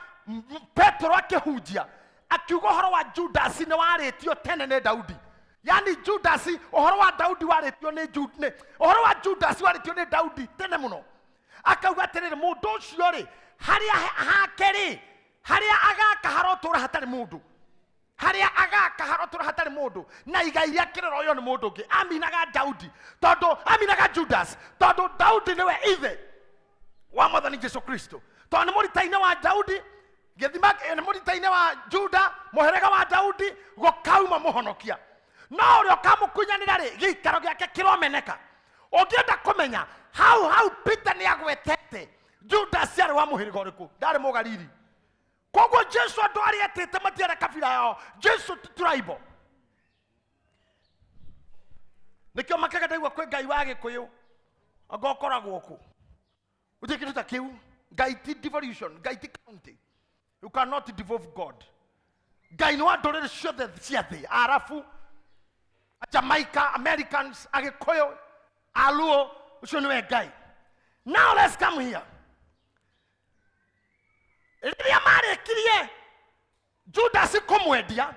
Petero akĩhunjia akiuga ũhoro wa Judas nĩ warĩtio tene nĩ Daudi. Yani Judas, ũhoro wa Daudi warĩtio nĩ nĩ, ũhoro wa Judas warĩtio nĩ Daudi tene mũno. Akauga atĩrĩrĩ, mũndũ ũcio rĩ, harĩa hake rĩ, harĩa agaka harotũra hatarĩ mũndũ, harĩa agaka harotũra hatarĩ mũndũ, na igai rĩa kĩrĩro ũyũ nĩ mũndũ ũngĩ. Aminaga Daudi tondũ aminaga Judas tondũ Daudi nĩwe ithe wa mwathani Jesu Kristo, tondũ nĩ mũrita-inĩ wa Daudi, gĩthima nĩ mũrita-inĩ wa Juda, mũhĩrĩga wa Daudi, gũkauma mũhonokia. No ũrĩa ũkamũkunyanĩra rĩ, gĩikaro gĩake kĩromeneka. Ũngĩenda kũmenya hau hau Peter nĩ agwetete Judas arĩ wa mũhĩrĩga ũrĩkũ, ndarĩ Mũgalili. Koguo Jesu andũ arĩa etĩte matiarĩ kabira yao, Jesu ti tribal. Nĩkĩo makaga ndaigua kwĩ Ngai wa Gĩkũyũ, anga ũkoragwo kũ? Gũtirĩ kĩndũ ta kĩu. Ngai ti devolution, Ngai ti county. You cannot devolve God. Ngai nĩ wa ndũrĩrĩ ciothe cia thĩ, Arabu, Jamaica, Americans, Agĩkũyũ, Aluo, ũcio nĩwe Ngai. Now let's come here. Rĩrĩa marĩkirie Judas kũmwendia,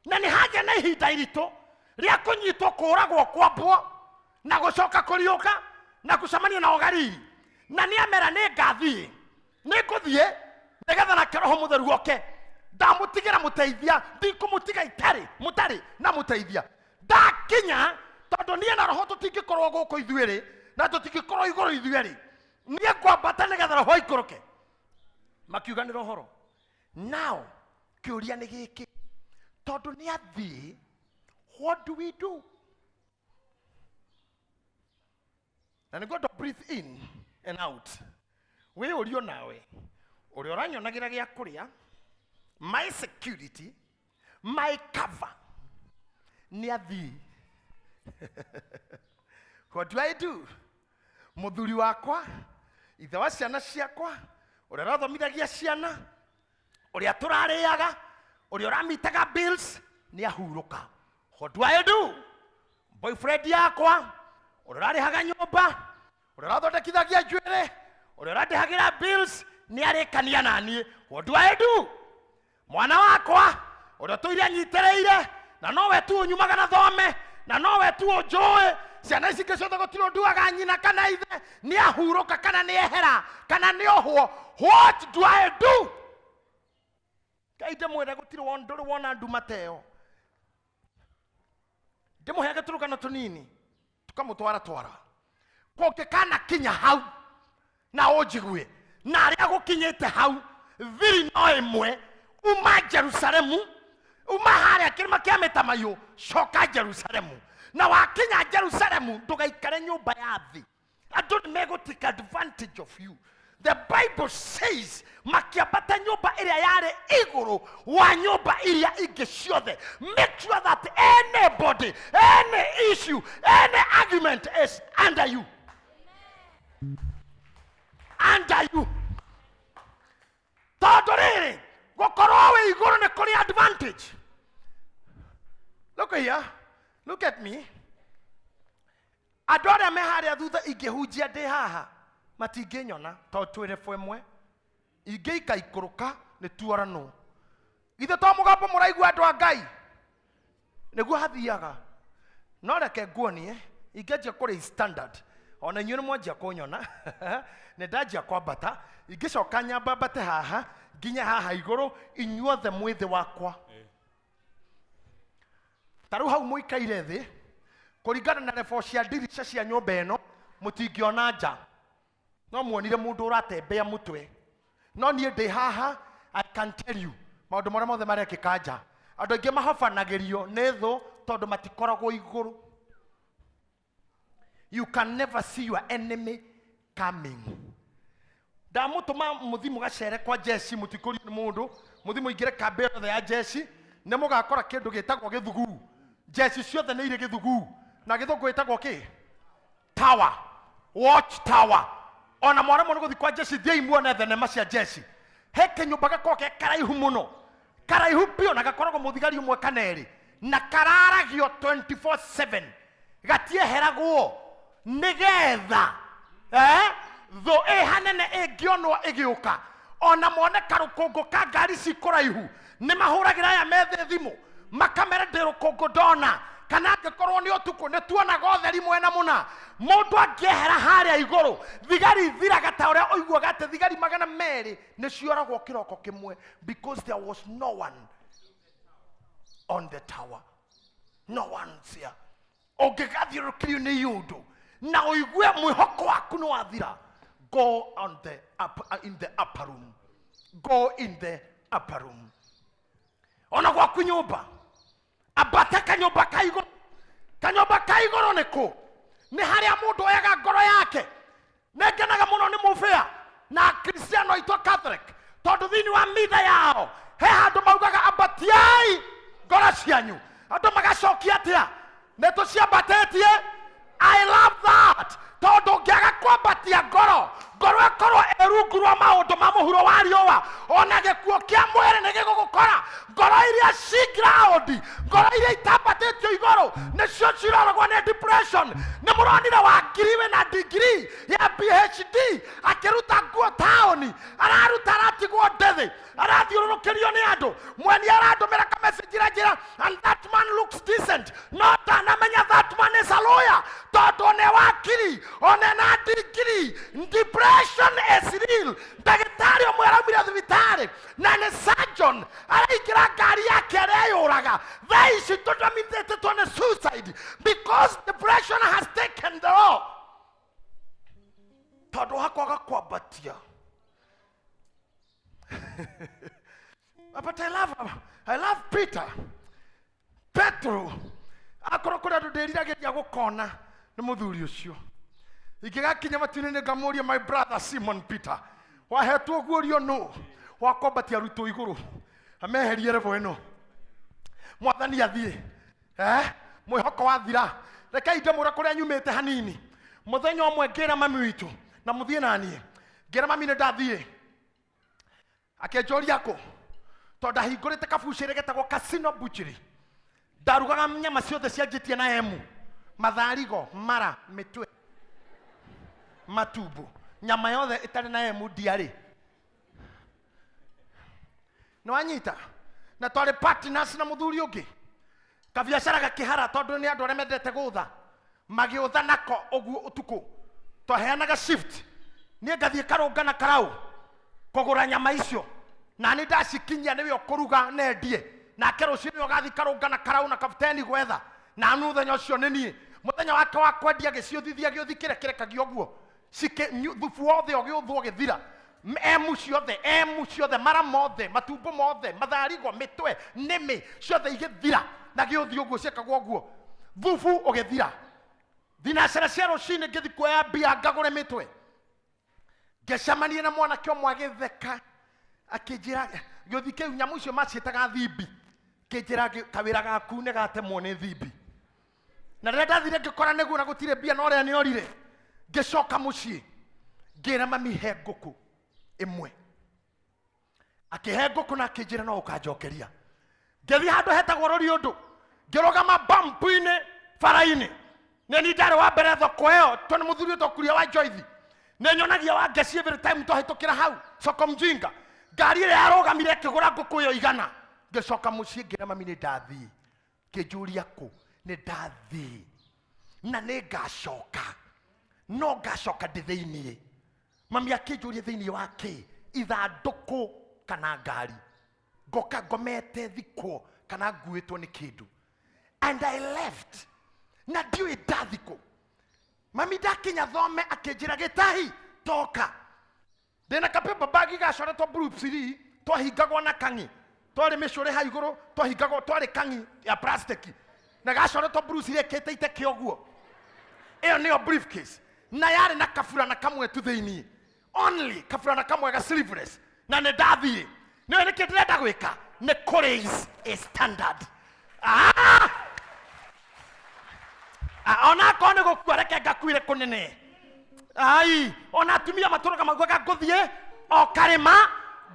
na nĩ hagĩa na ihinda iritũ rĩa kũnyitwo, kũragwo, kwambwo na gũcoka kũriũka na gũcemania nao Galili, na nĩ amera nĩ ngathiĩ, nĩ ngũthiĩ nĩgetha nake Roho Mũtheru oke, ndamũtigĩra mũteithia, ndikũmũtiga itarĩ mũtarĩ na mũteithia ndakinya, tondũ niĩ na Roho tũtingĩkorwo gũkũ ithuĩrĩ na tũtingĩkorwo igũrũ ithuerĩ, niĩ ngwambata nĩgetha Roho aikũrũke. Makiuganĩra ũhoro now. Kĩũria nĩ gĩkĩ, tondũ nĩ athiĩ, what do we do? Na nĩguo ndo breathe in and out, wĩyũrio nawe, ũrĩa ũranyonagĩra gĩa kũrĩa, my security, my cover, nĩ athiĩ, what do I do? Mũthuri wakwa, ithe wa ciana ciakwa, ũrĩa ũrathomithagia ciana, ũrĩa tũrarĩaga, ũrĩa ũramitaga bills, nĩ ahurũka, what do I do? Boyfriend yakwa, ũrĩa ũrarĩhaga nyũmba, ũrĩa ũrathondekithagia njuĩrĩ, ũrĩa ũrandĩhagĩra bills, nĩ arĩkania naniĩ, what do I do? Mwana wakwa, ũrĩa tũire anyitĩrĩire na nowe tu ũnyumaga na thome na nowe tu ũnjũĩ, ciana ici ingĩ ciothe gũtirĩ ũnduaga nyina kana ithe, nĩ ahurũka kana nĩ ehera kana nĩ ohwo, what do I do? Ngai ndĩmwĩre, gũtirĩ ndũrĩ wona nduma ta ĩyo. Ndĩmũheage tũrũgano tũnini tũkamũtwara twara kũngĩkana kinya hau na ũnjigue na arĩa gũkinyĩte hau, thiri no ĩmwe: uma Jerusalemu, uma harĩa kĩrĩma kĩa mĩtamaiyũ, coka Jerusalemu. Na wakinya Jerusalemu, ndũgaikare nyũmba ya thĩ, andũ nĩ megũtake advantage of you. The Bible says makĩambata nyũmba ĩrĩa yarĩ igũrũ wa nyũmba iria ingĩ ciothe. Make sure that anybody, any issue, any argument is under you, under you, tondũ rĩrĩ gũkorwo wĩ igũrũ nĩ kũrĩ advantage. Look here, look at me. Andũ arĩa me harĩa thutha, ingĩhunjia ndĩ haha matingĩnyona tondũ twĩ rebu ĩmwe, ingĩikaikũrũka nĩ tuoranwo. Githĩ to mũgambo mũraigua, andũ a Ngai? Nĩguo hathiaga. No reke nguonie, ingĩanjia kũrĩ standard, ona inyuĩ nĩ mwanjia kũnyona nĩ ndanjia kwambata, ingĩcoka nyambambate haha nginya haha igũrũ, inyuothe mwĩ thĩ wakwa. Ta rĩu hau mũikaire thĩ, kũringana na rebo cia ndirica cia nyũmba ĩno, mũtingĩona nja, no muonire mũndũ ũratembea mũtwe. No niĩ ndĩ haha, I can tell you maũndũ marĩa mothe marekĩka nja. Andũ aingĩ mahobanagĩrio nĩ thũ tondũ matikoragwo igũrũ. You can never see your enemy coming. Ndamũtũma mũthi mũgacere kwa jeshi, mũtikũrio nĩ mũndũ, mũthi mũingĩre kambĩ yothe ya jeshi, nĩ mũgakora kĩndũ gĩtagwo gĩthuguu. Jeshi ciothe nĩ irĩ gĩthuguu, na gĩthũngũ gĩtagwo kĩ? Tower, watch tower. Ona mwaremwo nĩ gũthiĩ kwa jeshi, thiĩi muone thenema cia jeshi. He kĩnyũmba gakoragwo ke karaihu mũno, karaihu biũ, na gakoragwo mũthigari ũmwe kana erĩ, na kararagio 24/7, gatieheragwo, nĩgetha thũ ĩ hanene ĩngĩonwo ĩgĩũka, ona mone karũkũngũ ka ngari ci kũraihu, nĩ mahũragĩra aya methĩ thimũ makamera, "Ndĩ rũkũngũ ndona," kana angĩkorwo nĩ ũtukũ, nĩ tuonaga ũtheri mwena mũna. Mũndũ angĩehera harĩa igũrũ, thigari thiraga ta ũrĩa ũiguaga atĩ thigari 200 nĩ cioragwo kĩroko kĩmwe, because there was no one on the tower, no one's here. Ũngĩgathiũrũrũkĩrio nĩ iũndũ na ũigue mwĩhoko waku nĩ wathira, go on the up, in the upper room, go in the upper room. Ona gwaku nyũmba, ambata kanyũmba ka igũrũ. Kanyũmba ka igũrũ nĩ kũ? Nĩ harĩa mũndũ oyaga ngoro yake. Nĩ ngenaga mũno nĩ mũbĩa na Kristiano aitũ a Catholic, tondũ thĩinĩ wa mitha yao he handũ maugaga, "Ambatiai ngoro cianyu." Andũ magacokia atĩa? "Nĩ tũciambatĩtie." I love that, Tondũ ũngĩaga kwambatia ngoro, ngoro ĩkorwo ĩ rungu rwa maũndũ ma mũhuro wa riũa, ona gĩkuũ kĩa mwĩrĩ nĩ gĩgũgũkora. Ngoro iria ci ground, ngoro iria itambatĩtio igũrũ, nĩcio ciroragwo nĩ depression. Nĩ mũronire wakiri wĩna degree ya PhD akĩruta nguo taũni, araruta aratigwo ndethi, arathiũrũrũkĩrio nĩ andũ. Mweni arandũmĩra kamessage njĩra, and that man looks decent. No ndanamenya that man is a lawyer, tondũ nĩ wakiri one na degree. Depression is real. Ndagĩtarĩ ũmwe araumire thibitarĩ na nĩ surgeon, araingĩra ngari yake areyũraga. Thaa ici tũdominatĩtwo nĩ suicide because depression has taken the law, tondũ wa kwaga kwambatia. But I love Peter. Petro akorwo kũrĩ andũ ndĩriragĩria gũkona nĩ mũthuri ũcio. Ingĩgakinya matu-inĩ nĩ ngamũria, my brother Simon Peter, wahetwo guorio nũ wa kwambatia arutwo igũrũ ameherie level ĩno? Mwathani athiĩ, eh? Mwĩhoko wathira. Rekei ndĩmũre kũrĩa nyumĩte hanini. Mũthenya ũmwe ngĩra mami witũ na mũthiĩ naniĩ, ngĩra mami nĩ ndathiĩ. Akĩnjũria kũ, tondũ ndahingũrĩte kabucĩrĩ getagwo Casino Butchery. Ndarugaga nyama ciothe cianjĩtie na emu, matharigo, mara, mĩtwe, matumbo, nyama yothe ĩtarĩ na emu ndiarĩ. Nĩ wanyita? Na twarĩ partners na mũthuri ũngĩ. Kabiacara gakĩhara, tondũ nĩ andũ arĩa mendete gũtha, magĩũtha nako ũguo ũtukũ. Twaheanaga shift, niĩ ngathiĩ karũnga na karau kũgũra nyama icio, na nĩ ndacikinyia nĩwe ũkũruga nendie. Nake rũciũ nĩwe ũgathiĩ karũnga na karau na kapteni gwetha, na mũthenya ũcio nĩ niĩ mũthenya wake wa kwendia. Gĩciũthithia gĩũthi kĩrĩa kĩrekagia ũguo thubu wothe ũgĩũthwo ũgĩthira. Emu ciothe, emu ciothe, mara mothe, matumbo mothe, matharigo, mĩtwe, nĩmĩ ciothe igĩthira na gĩũthi ũguo ciĩkagwo ũguo, thubu ũgĩthira. Thinacara cia rũcinĩ ngĩthi kuoya mbia ngagũre mĩtwe, ngĩcemania na mwanake ũmwe agĩtheka, akĩnjĩra gĩũthi kĩu nyamũ icio maciĩtaga thimbi. Kĩnjĩra, "Kawĩra gaku nĩ gatemwo nĩ thimbi." Na rĩrĩa ndathire ngĩkora nĩguo na gũtirĩ mbia, na ũrĩa nĩ orire. Ngĩcoka mũciĩ ngĩra mami he ngũkũ ĩmwe. Akĩhe ngũkũ na akĩnjĩra no ũkanjokeria. Ngĩthiĩ handũ hetagwo Rũriũndũ, ngĩrũgama bampu-inĩ bara-inĩ. Nĩ ni ndarĩ wa mbere thoko ĩyo, tondũ mũthuri ũyũ twakuria wa Joithi nĩ nyonagia wa ngeci every time twahĩtũkĩra hau soko mjinga. Ngari ĩrĩa yarũgamire ĩkĩgũra ngũkũ ĩyo 100. Ngĩcoka mũciĩ ngĩra mami nĩ ndathiĩ. Kĩnjũria kũ? Nĩ ndathiĩ na nĩ ngacoka, no ngacoka ndĩ thĩiniĩ. Mami akĩnjũria, thĩiniĩ wa kĩ? Ithandũkũ kana ngari? Ngoka ngomete thikwo kana nguĩtwo nĩ kĩndũ? And I left na ndiũĩ ndathikũ. Mami ndakinya thome akĩnjĩra, "Gĩtahi toka." Ndĩna kapaper bag gacoretwo blue three, twahingagwo na kang'i, twarĩ mĩcũrĩ ha igũrũ, twahingagwo twarĩ kang'i ya plastic na gacoretwo blue three ĩkĩte iteke ũguo. Ĩyo nĩyo briefcase, na yarĩ na kaburana kamwe tu thĩiniĩ, only kaburana kamwe ga sleeveless. Na nĩ ndathiĩ. Nĩwe nĩkĩ ndĩrenda gwĩka? Nĩ kũ raise a standard. Ah! Ah, ona akorwo nĩ gũkua, reke ngakuire kũnene. Ai, ona atumia matũraga maugaga ngũthiĩ o karĩma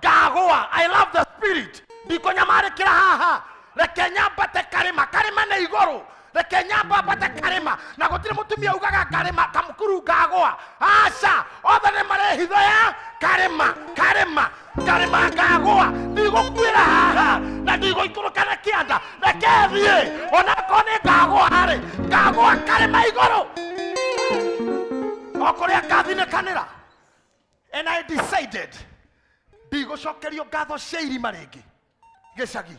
ngagũa. I love the spirit. Ndikũnyamarĩkĩra haha, reke nyambate karĩma. Karĩma nĩ igũrũ, reke nyambambate karĩma. Na gũtirĩ mũtumia ugaga karĩma kamukuru ngagũa. Aca, othe nĩ marĩ hitho ya karĩma. Karĩma, karĩma ngagũa. Ndigũkuĩra haha na ndigũikũrũka na kĩanda. Reke thiĩ, onakorwo nĩ ngagũa rĩ, ngagũa karĩma igũrũ o kũrĩa ngathinĩkanĩra. And I decided ndigũcokerio ngatho cia irima rĩngĩ gĩcagi.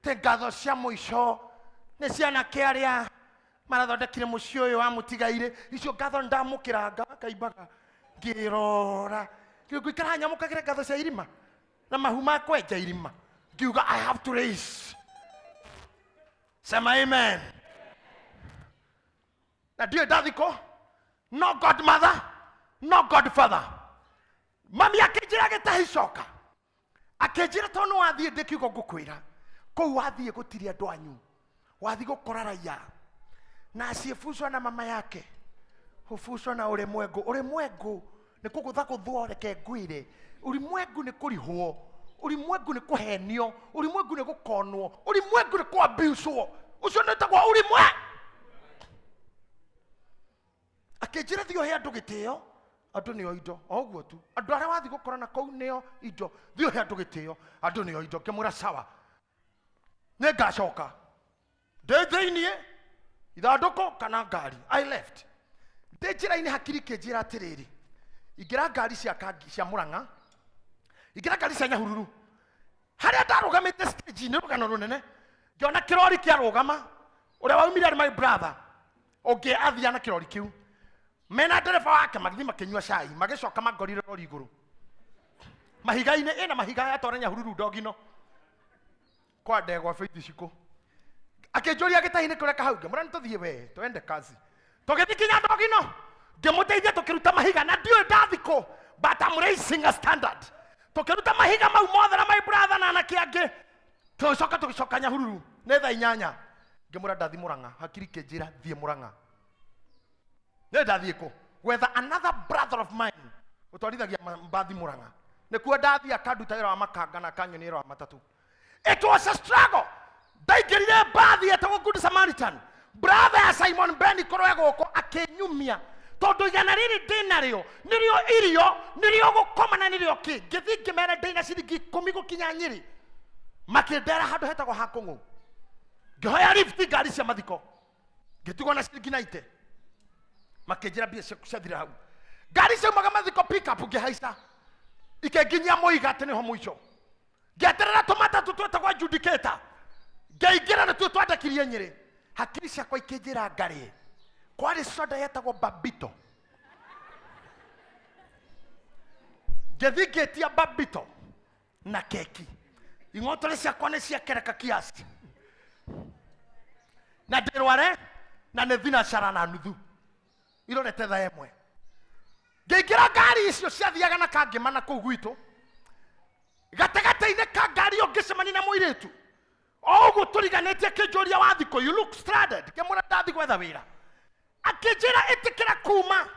Te ngatho cia mũico nĩ cianake arĩa marathondekire mũciĩ ũyũ wa mũtigairĩ. Icio ngatho ndamũkĩranga ngaimbaga ngĩrora ngũikara nyamũkagĩre ngatho cia irima na mahu ma kwenja irima. Ngiuga I have to raise. Sema amen. Na ndiũĩ ndathikũ, no godmother, no godfather. Mami akĩnjĩra, "Gĩtahi coka." Akĩnjĩra, "Tondũ nĩ wathiĩ, ndĩ kiugo ngũkwĩra. Kũu wathiĩ gũtirĩ andũ anyu, wathiĩ gũkora raia na asiyefuzwa na mama yake. Hufucwo na ulimwengu. Ulimwengu nĩ kũgũthagũthwo, reke ngwĩre. Ulimwengu nĩ kũrihwo, ulimwengu nĩ kũhenio, ulimwengu nĩ gũkonwo, ulimwengu nĩ kũabuswo. Ũcio nĩ wĩtagwo ulimwe. Akĩnjĩra thiĩ ũhe andũ gĩtĩo, andũ nĩo indo, o ũguo tu. Andũ arĩa wathiĩ gũkorana kũu nĩo indo, thiĩ ũhe andũ gĩtĩo, andũ nĩo indo. Ngĩmwĩra sawa, nĩ ngacoka ndĩ thĩiniĩ ithandũkũ kana ngari. I left. Ndĩ njĩra-inĩ hakiri ikĩnjĩra atĩrĩrĩ, ingĩra ngari cia Kangi, cia Mũrang'a, ingĩra ngari cia Nyahururu. Harĩa ndarũgamĩte stage nĩ rũgano rũnene, ngĩona kĩrori kĩarũgama, ũrĩa waumire arĩ my brother ũngĩ athia na kĩrori kĩu mena ndereba wake, magĩthiĩ makĩnyua cai, magĩcoka mangorire rori igũrũ mahiga-inĩ, ĩna mahiga yatwara Nyahururu ndogino kwa ndegwa Faith Shiko. Akĩnjũria gĩtahi-inĩ kũrĩa kahau, ngĩmwĩra nĩ tũthiĩ we, twende kazi. Tũgĩthiĩ kinya ndogino, ngĩmũteithia tũkĩruta mahiga, na ndiũĩ ndathi kũ, but I'm raising a standard. Tũkĩruta mahiga mau mothe na my brother na anake angĩ, tũgĩcoka tũgĩcoka Nyahururu nĩ thaa 8. Ngĩmwĩra ndathi Mũrang'a, hakiri ikĩnjĩra thiĩ Mũrang'a. Nĩ ndathiĩ kũ? Gwetha another brother of mine ũtwarithagia mbathi Mũrang'a. Nĩkuo ndathiĩ akanduta wĩra wa makanga na akanyonia wĩra wa matatũ. It was a struggle. Ndaingĩrire mbathi yetagwo Good Samaritan. Brother ya Simon Ben korwo e gũkũ akĩnyumia, tondũ igana rĩrĩ ndĩnarĩo nĩrĩo irio, nĩrĩo gũkoma na nĩrĩo kĩ. Ngĩthiĩ ngĩmera ndĩna ciringi 10 gũkinya Nyĩrĩ, makĩndera handũ hetagwo ha Kũng'ũ. Ngĩhoya lift ngari cia mathiko, ngĩtigwo na ciringi 90, makĩnjĩra mbia ciaku ciathira hau. Ngari ciaumaga mathiko pick up, ngĩhaica ikĩnginyia Mũiga atĩ nĩho mũico. Ngĩeterera tũmatatũ twĩtagwo adjudicator, ngĩingĩra nĩtuo twandekirie Nyĩrĩ. Hakiri ciakwa ikĩnjĩra ngarĩe, kwarĩ soda yetagwo Babito. Ngĩthiĩ ngĩtia Babito na keki, ing'otore ciakwa nĩ ciakereka kiasi na ndĩrware na nĩ thinacara na nuthu irorete thaa 1. Ngĩingĩra ngari icio ciathiaga na kangĩma na kũu gwitũ, gatagatĩ-inĩ ka ngari ĩyo ngĩcemania na mũirĩtu o ũguo tũriganĩtie, akĩnjũria wathi kũ, you look stranded. Ngĩmwĩra ndathi gwetha wĩra. Akĩnjĩra ĩtĩkĩra kuma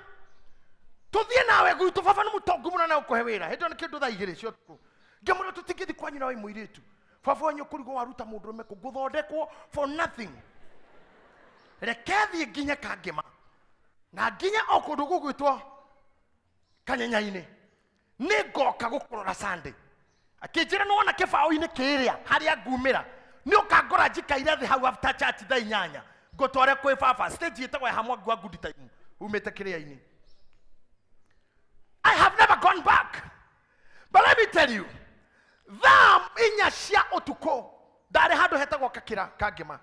tũthiĩ nawe gwitũ, baba nĩ mũtongu mũno na ũkũhe wĩra. Hĩndĩ ĩyo nĩ kĩndũ thaa 2 cia ũtukũ. Ngĩmwĩra tũtingĩthiĩ kwanyu na wĩ mũirĩtu, baba wanyu ũkũrigwo waruta mũndũrũme kũ, ngũthondekwo for nothing, reke thiĩ nginya Kangĩma na nginya o kũndũ gũgwĩtwo Kanyenya-inĩ, nĩ ngoka gũkũrora Sunday. Akĩnjĩra nĩ wona kĩbaũ-inĩ kĩrĩa harĩa ngumĩra, nĩ ũkangora njikaire thĩ hau after church thaa 8, ngũtware kwĩ baba stage ĩtagwo ya hamwe ngwa good time umĩte kĩrĩa-inĩ. I have never gone back, but let me tell you, thaa 4 cia ũtukũ ndarĩ handũ hetagwo Kakĩra Kangĩma,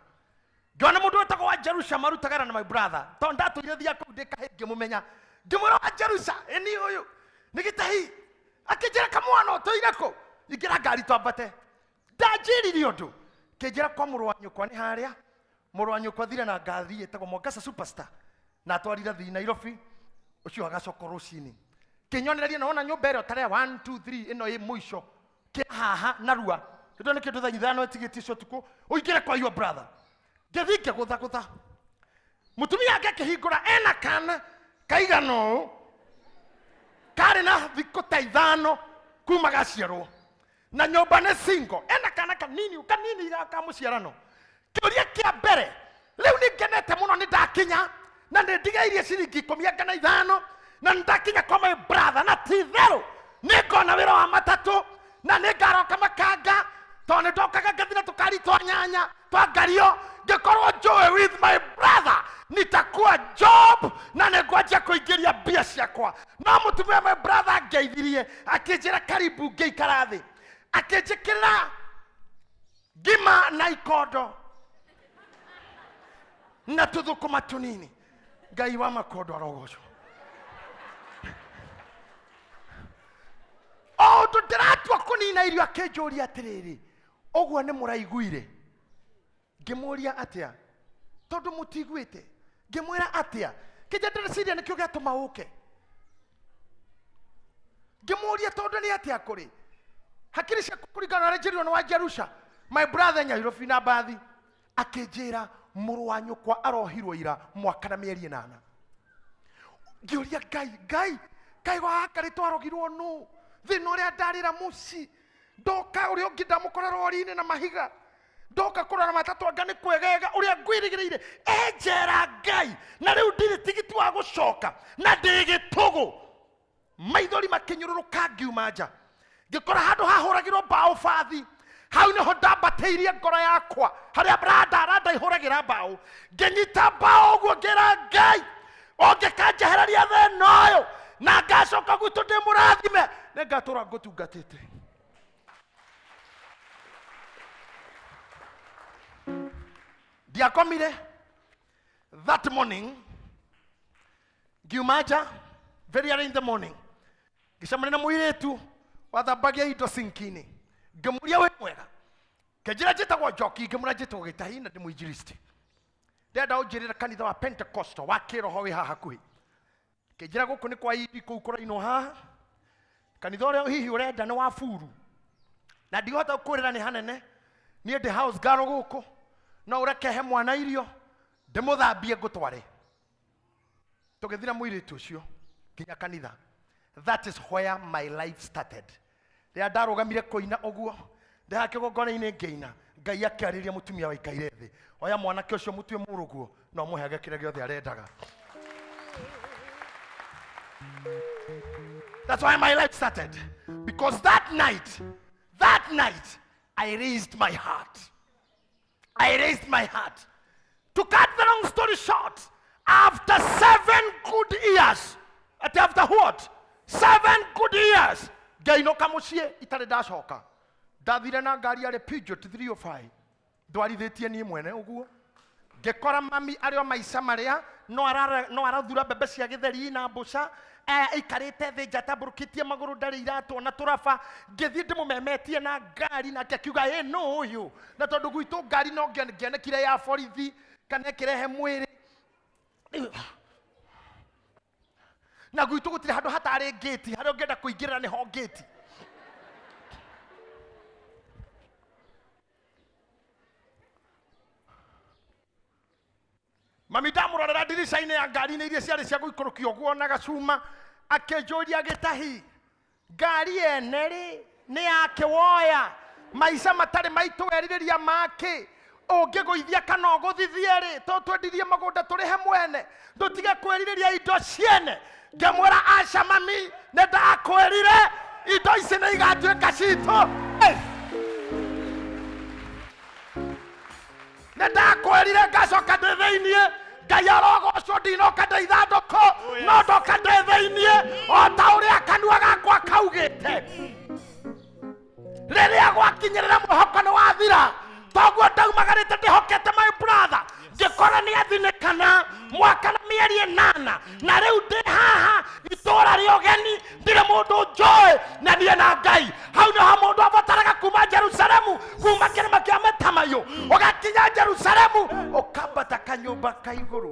ngĩona mũndũ wetagwo wa Jerusha marutaga na my brother, tondũ ndatũire thia kũu ndĩ kahĩ, ngĩmũmenya, ngĩmwĩra wa Jerusha ĩni ũyũ nĩ gĩtahi. Akĩnjĩra kamwana ũtũire kũ, ingĩra ngari twambate. Ndanjĩrire ũndũ, kĩnjĩra kwa mũrũ wa nyũkwa nĩ harĩa mũrũ wa nyũkwa thire na ngari ĩtagwo Mwangaza Superstar na atwarire thiĩ Nairobi, ũcio agacoka rũcinĩ. Kĩnyonereria na wona nyũmba ĩrĩa ũtarĩa 1 2 3 ĩno ĩ mũico kĩa haha narua, hĩndĩ ĩyo nĩ kĩndũ thaa 5 ĩtigĩtie cia ũtukũ, ũingĩre kwa your brother. Ngĩthiĩ ngĩgũthagũtha, mũtumia wake akĩhingũra, ena kana kaigana ũũ, karĩ na thikũ ta 5 kuma gaciarwo, na nyũmba nĩ single, ena kana kanini kanini ka mũciarano. Kĩũria kĩa mbere, rĩu nĩ ngenete mũno nĩ ndakinya na nĩ ndigairie ciringi 10 anga na 5, na nĩ ndakinya kwa my brother, na ti itherũ nĩ ngona wĩra wa matatũ na nĩ ngaroka makanga, tondũ nĩ ndokaga ngathi na tũkari twa nyanya twa ngario, ngĩkorwo njũĩ with my brother nitakuwa job na nĩ ngwanjia kũingĩria mbia ciakwa. No mũtumia my brother angeithirie akĩnjĩra karibu, ngĩikara thĩ, akĩnjĩkĩrĩra ngima na ikondo na tũthũkũma tũnini. Ngai wa makondo arogocwo. O ũndũ ndĩratua kũnina irio, akĩnjũria atĩrĩrĩ, ũguo nĩ mũraiguire? Ngĩmũria atĩa, tondũ mũtiguĩte? Ngĩmwĩra atĩa, kĩnja ndĩreciria nĩkĩo gĩatũma ũke. Ngĩmũria tondũ nĩ atĩa kũrĩ hakiri ciaku kũringana na ũrĩa njĩrirwo nĩ wa Jerusha my brother Nyairobi na mbathi. Akĩnjĩra mũrũ wa nyũkwa arohirwo ira mwaka na mĩeri 8. Ngĩũria Ngai, Ngai, kaĩ gwa karĩ twarogirwo nũ? Thĩna ũrĩa ndarĩra mũciĩ, ndoka ũrĩa ũngĩ ndamũkora rori-inĩ na mahiga, ndoka kũrora matatũ anga nĩ kwegega ũrĩa ngwĩrĩgĩrĩire enjera Ngai, na rĩu ndirĩ tigiti wa gũcoka na ndĩ gĩtũgũ. Maithori makĩnyũrũrũka ngiuma nja, ngĩkora handũ hahũragĩrwo mbaũ bathi. Hau nĩho ndambatĩirie ngoro yakwa, harĩa randa randa ihũragĩra mbaũ. Ngĩnyita mbaũ ũguo ngĩra Ngai, ũngĩkanjehereria thĩna ũyũ na ngacoka gwitũ ndĩ mũrathime, nĩngatũra ngũtungatĩte. Ndiakomire that morning, ngiuma nja very early in the morning, ngĩcemania na mũirĩtu wathambagia indo sinki-inĩ. Ngĩmũria wĩ mwega, ngĩnjĩra njĩtagwo Njoki, ngĩmũra njĩtagwo Gĩtahi na ndĩ mũinjilisti, ndĩrenda ũnjĩrĩre kanitha wa Pentecostal wa kĩroho wĩ haha hakuhĩ. Ngĩnjĩra gũkũ nĩ kwa Idi kũu kũrainwo haha, kanitha ũrĩa hihi ũrenda nĩ wa buru, na ndihota gũkwĩrĩra nĩ hanene. Niĩ ndĩ house girl gũkũ, no ũreke he mwana irio ndĩmũthambie ngũtware. Tũgĩthira mũirĩtu ũcio nginya kanitha. That is where my life started. Rĩrĩa ndarũgamire kũina ũguo ndĩ haha kĩgongona-inĩ ngĩina, Ngai akĩarĩria mũtumia waikaire thĩ, oya mwanake ũcio mũtue mũrũguo na ũmũheage kĩrĩa gĩothe arendaga. That's why my life started. Because that night, I raised my heart. I raised my heart. To cut the long story short, after 7 good years, at after what? 7 good years, ngainũka mũciĩ itarĩ ndacoka. Ndathire na ngari yarĩ Peugeot 305, ndwarithĩtie niĩ mwene ũguo. Ngĩkora mami arĩ o maica marĩa, no arathura mbembe cia gĩtheri na mbũca, aikarĩte thĩ nja atambũrũkĩtie magũrũ, ndarĩ iratũ ona tũraba. Ngĩthiĩ ndĩmũmemetie na ngari, nake akiuga, ĩ nũ ũyũ? Na tondũ gwitũ ngari no ngĩonekire ya borithi kana ĩkĩrehe mwĩrĩ. Na gwitũ gũtirĩ handũ hatarĩ ngĩti, harĩa ũngĩenda kũingĩrĩra nĩho ngĩti. Mami ndamũrorera ndirica-inĩ ya ngari-inĩ iria ciarĩ cia gũikũrũkio ũguo na gacuma, akĩnjũria Gĩtahi, ngari ene rĩ nĩ yake woya, maica matarĩ maitũ werirĩria make, ũngĩgũithia kana ũgũthithie rĩ, to twendirie mũgũnda tũrĩhe mwene, ndũtige kwĩrirĩria indo ciene. Ngĩmwĩra aca mami, nĩ ndakwĩrire indo ici nĩ igatuĩka citũ. Nĩ ndakwĩrire ngacoka ndĩ thĩiniĩ, Ngai arogocwo ndinoka ndĩ ithandũkũ, no ndoka ndĩ thĩiniĩ o ta ũrĩa kanua gakwa kaugĩte. Rĩrĩa gwakinyĩrĩra mwĩhoko nĩ wathira, toguo ndaumagarĩte ndĩhokete my brother, ngĩkora nĩ athinĩkana mwaka na mĩeri 8, na rĩu ndĩ haha itũũra rĩa ũgeni, ndirĩ mũndũ njũĩ na niĩ na Ngai. Hau nĩho mũndũ abataraga kuma Jerusalemu, kuma kĩrĩma kĩa Mĩtamaiyũ, ũgakinya Jerusalemu, ũkambata kanyũmba ka igũrũ.